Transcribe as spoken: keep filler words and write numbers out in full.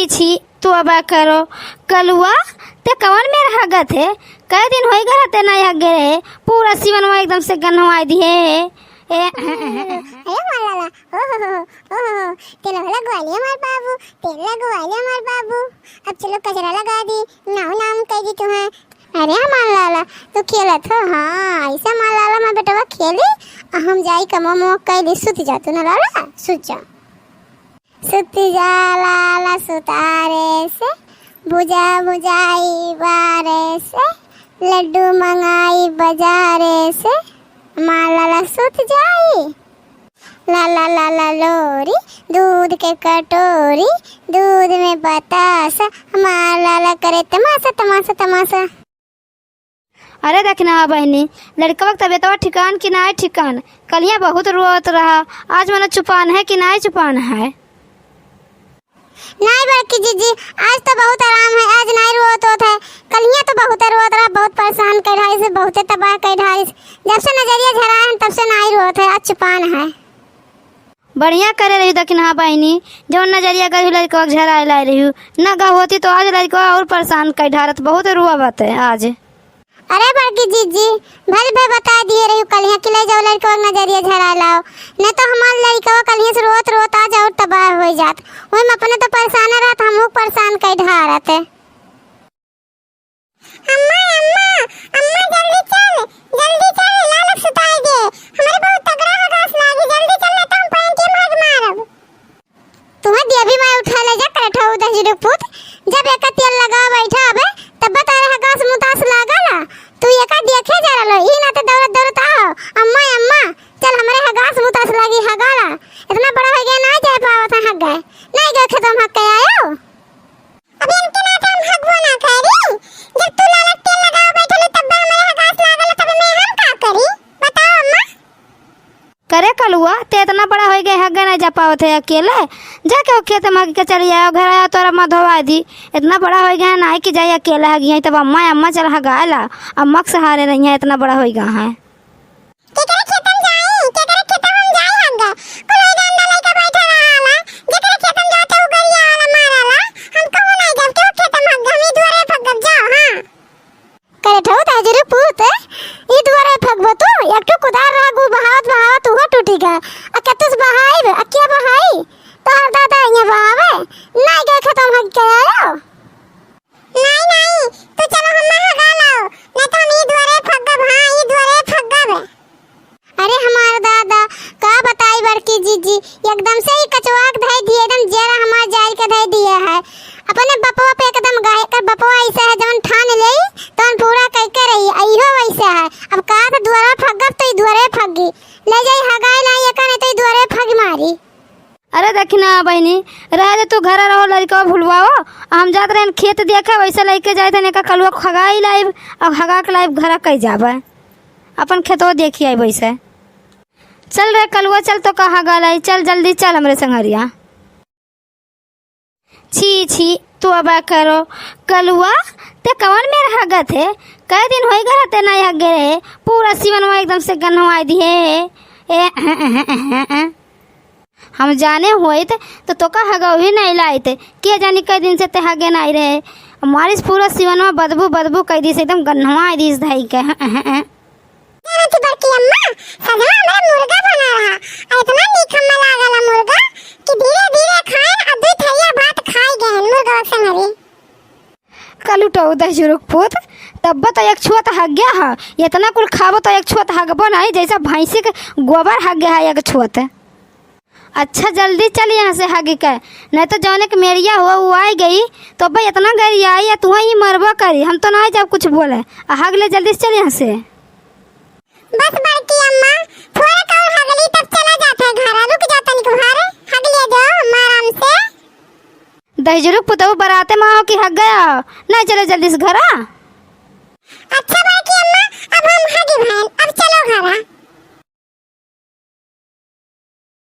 छी, तोबा करो। कलुआ, ते कवन मेर हगत है? कई दिन होई गए ते नाई हगे रहे। पूरा सिवनवा एकदम से गन्हवाई दिहे। ए, अरे हमार लाला, ओ हो हो, ओ हो हो, तेल लगवाइले हमार बाबू, तेल लगवाइले हमार बाबू। अब चलो कचरा लगा दी, नाम नाम कह दी तुम्हें। अरे हमार लाला, तू खेलत हो? हाँ, ऐसे हमार लाला, मैं बेटवा खेली, आ हम जाई कमो मो कैली, सुत जा तू ना लाला, सुत जा। सुत जा लाला सुतारे से, भुजा भुजाई बारे से, लड्डू मंगाई बजारे से, हमार लाला सुत जाई। ला ला ला ला लोरी, दूध के कटोरी, दूध में बतासा, हमार लाला करे तमासा, तमासा, तमासा। अरे दखिनहा बहिनी, लड़कवा के तबियतवा ठिकान कि नाई ठिकान? कलिया बहुत रोत रहा, आज मने चुपान है कि नाई चुपान है? नाई बड़की जीजी, आज तो बहुत आराम है, आज नाई रोत होत है। कलिया तो बहुत रोत रहा, बहुत परेशान कर ढालिस, बहुते तबाह कर ढालिस। जब से नजरिया झरा है तब से नाई रोत है, आज चुपान है। बढ़िया करे रही दखिनहा बहिनी, जवन नजरिया गई लड़कवा के झराए लाए रही। न गई होती तो आज लड़कवा और परेशान कर ढारत, बहुत रोवत है आज। अरे बड़की जीजी, भल भे बता दिए रही कलिया कि ले जाओ लड़कवा के नजरिया झराए लाओ, नहीं तो हमार लड़कवा कलिया से रोत रोत आज और तबाह हो जात। वही में अपने तो परेशान रहत, हमहू परेशान कर ढारत। अम्मा, अम्मा, अम्मा, जल्दी चल, जल्दी चल, लालक सुताई दे। हमरे बहुत तगड़ा हगास लागी, जल्दी चल, नहीं तो हम पैंटी में हग मारब। तुम्हें देवी माई उठा ले जा, करठऊ दहिजरू पूत। जब एका तेल लगा बैठा अबे, तब तारे हगास मुतास लागला। तू एका देखे जा रहलो, ई ना तो दौड़त दौड़त आओ। अम्मा, अम्मा, चल हमरे हगास मुतास लागी, हगाला। इतना बड़ा हो गया, ना जा पावत है हग गए। नहीं गए खेतों में हग के आयो। अब इनके नाते हम हगबो ना करी। जब तू लालक तेल लगावे बैठल, तब हमरे हगास लागल, तब मैं हम का करी? बताओ अम्मा। करे कलुआ, ते इतना बड़ा हो गए, हगे नहीं जा पावत है अकेले? जाके वो खेत में हग के चली आयो, घर आयो, तोरा अम्मा धोवा दी। इतना बड़ा हो गया है, नाई कि जाई अकेले हगिया, तब अम्मा, अम्मा चल हगाए ला, अम्मा के सहारे रही है, इतना बड़ा हो गया है। केकरे खेतम जाई, केकरे खेतम हम जाई हग्गे? कुल ओई गंदा लइका बैठा रहाला, जेकरे खेतम जाते उ गरियाला, माराला। हम कहूँ नाई जाब, केहू खेतम हग्गे, हम ई दुआरे फग्गब, जाओ, हाँ। करे ठहू दहिजरू पूत, ई दुआरे फग्गबो तू? एक ठो कुदार रहा, गू बहावत बहावत उहो टूटी गा। आ केतुस बहाइब, आ के बहाई? तोहर दादा इहाँ बहावे, नाई गए खेतम हग के आयो। नाई, नाई, तू चलो हम्मा हगा लाओ, नहीं तो हम ई दुआरे फग्गब, हाँ, ई दुआरे फग्गब। अरे हमार दादा, का बताई बड़की जीजी, एकदम से ही कचवा के धई दिए, एकदम जेरा हमार जाल के धई दिए है। अपने बपवा पे एकदम गाय कर बपवा ऐसा है, जवन ठान लेई, तवन पूरा कई के रही, आ इहो वैसे है। अब का तो दुआरा फग्गब तो ई दुआरे फग्गी, ले जाई हगाए लाई एका, नहीं तो ई दुआरे फग मारी। अरे देखी ना बहिनी, रहे दे तू, घरे रहो, लड़कवा भुलवाओ। हम जात रहन खेत देखे, वैसे लइके जाए थे, एका कलुआ हगाई लाइब, अब हगा के लाइब, घरा कई जाबे, अपन खेतवा देखी आइब वैसे। चल रे कलुआ, चल तो कहाँ गल आई, चल जल्दी चल हमरे संगरिया। छी छी, तोबा करो। कलुआ, ते कवन मेर हगत है? कई दिन होई गए ते नाई हगे रहे, पूरा सिवनवा एकदम से गन्हवाई दिहे। ए, हम जाने होइत तो तोका हगौही नाई लाइत। के जानी कई दिन से ते हगे नाई रहे। मारिस पूरा सिवनवा बदबू बदबू कई दिस, एकदम गन्हवा दिस धई के। जानत ही बड़की अम्मा, सजवा हमरा मुर्गा बना रहा। आ इतना नीक हम्मा लागला मुर्गा कि धीरे धीरे खाएन आ दुई थरिया भात खाई गए मुर्गा संगरी। कलुटऊ दहिजुरुक पूत, तब्बो तो एक छुअत हग्या ह। इतना कुल खाबो तो एक छुअत हगबो नहीं, जैसा भैंसी के गोबर हग्या है एक छुअत। अच्छा जल्दी चल यहाँ से हगी के, नहीं तो जौने के मेरिया हुआ वो आई गई तो अब्बा इतना गरियाई या तुहा ही मरबो करी। हम तो नहीं जब कुछ बोले, आ हग ले जल्दी से चल यहाँ से। बस बड़की अम्मा, थोड़ा कौर हगली तब चला जाते हैं घर, रुक जाते हैं घर, हग ले दो अम्मा आराम से। दहिजुरुक पुतहु बराते में आओ कि हग गया हो? नहीं चलो जल्दी से घरा। अच्छा बड़की अम्मा, अब हम हगी भैन, अब चलो घरा।